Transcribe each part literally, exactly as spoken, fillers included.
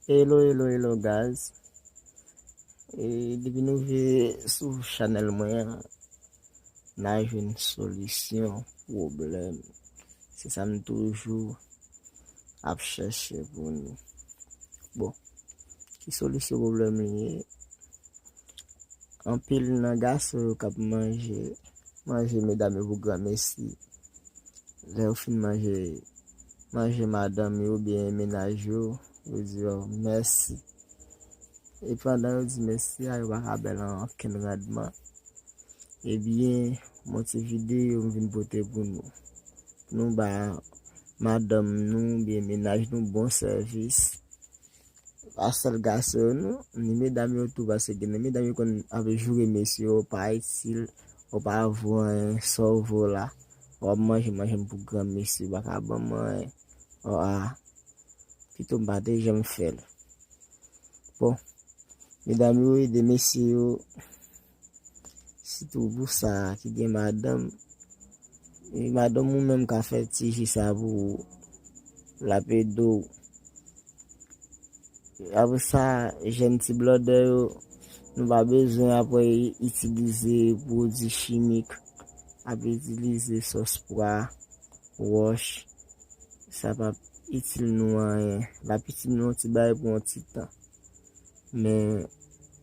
Hello, hello, hello, guys. E depi nou vye sou chanèl mwen an, n a jwenn solisyon pwoblèm. Se sa m toujou ap chèche pou nou. Bon, ki solisyon pwoblèm li ye? Anpil nan gason yo k ap manje, manje medam yo pou granmesi. Lè yo fin manje, manje madanm yo oubyen mennaj yo, yo di yo mèsi. E pandan yo di mèsi a, yo pa ka ba l ankenn randman. Ebyen, m yon ti videyo m vin pote pou nou. Pou nou ba madanm nou oubyen mennaj nou bon sèvis. Pa sèl gason yo non, ni medam yo tou, paske gen de medam yo konn ap joure mesye yo, ou pa itil, ou pa vo anyen, sa w vo la, w ap manje, manje m pou granmesi, ou pa ka ban m anyen, o a, pito m pa te janm fè l. Bon, medam yo ede mesye yo, sitou pou sa ki gen madanm. E madanm ou menm ka fè ti ji sa pou ou, l ap ede w. Apre sa, jèn ti blòdè yo, nou pa bezwen apre itilize pwodui chimik, ap itilize sòs pwa, wòch, sa p ap itil nou anyen. L ap itil nou yon ti bagay pou yon ti tan. Men,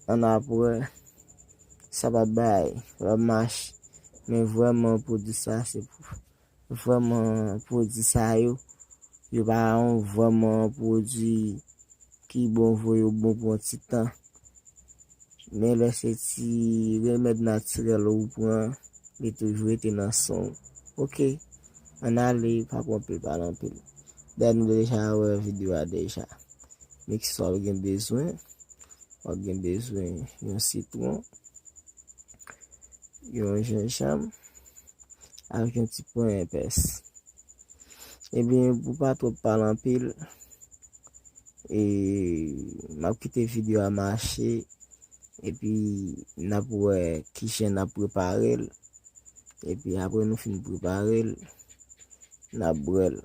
annapre, sa p ap bay, sa p ap mache. Men vrèman, pwodui sa, se pou, vrèman, pwodui sa yo, yo pa yon vrèman pwodui ki bon, vre yo bon pou yon ti tan. Men lè se ti remèd natirèl ou pran, li toujou rete nan san w. Oke, ann ale, pa pran anpil, pale anpil. Dayè nou deja wè videyo a deja. Men kisa w gen bezwen? W ap gen bezwen yon sitwon, yon jenjanm, avèk yon ti ponyen epès. Ebyen, pou pa twòp pale anpil, e, m ap kite videyo a mache, epi n ap wè kijan n ap prepare l, epi apre nou fin prepare l, n ap bwè l.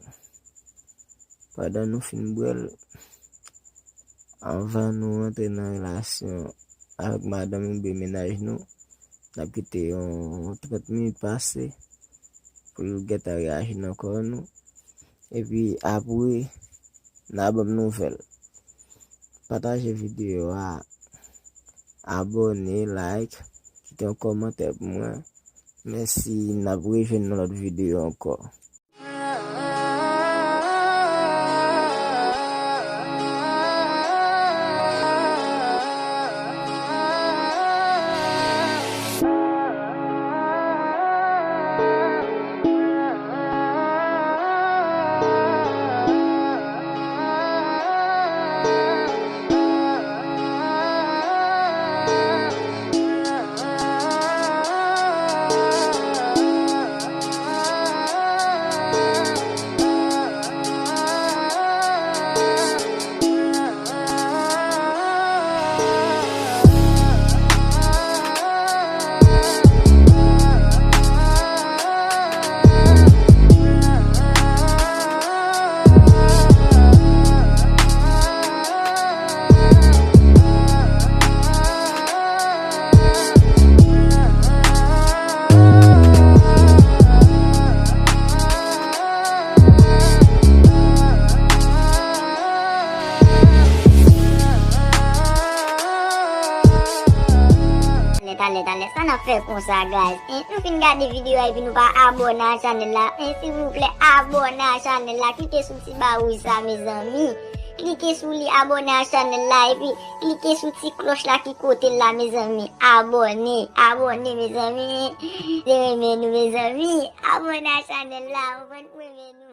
Pandan nou fin bwè l, anvan nou rantre nan relasyon avèk madanm nou oubyen mennaj nou, n ap kite yon trant minit pase pou l gentan reyaji nan kò nou. Epi apre, n a ban m nouvèl. Pataje videyo a, abòne, like, kite yon kòmantè pou mwen. Mèsi, n ap rejwenn nan lòt videyo ankò. Talè, talè, talè, sa n ap fè konsa, guys? En, nou fin gade videyo a epi nou pa abòne a chanèl la. En, silvouplè, abòne a chanèl la. Klike sou ti ba wouj sa, mezanmi. Klike sou li, abòne a chanèl la, epi klike sou ti klòch la ki kote l la, mezanmi. Abòne, abòne, mezanmi. Se renmen nou, mezanmi. Abòne a chanèl la, ou konprann, renmen nou.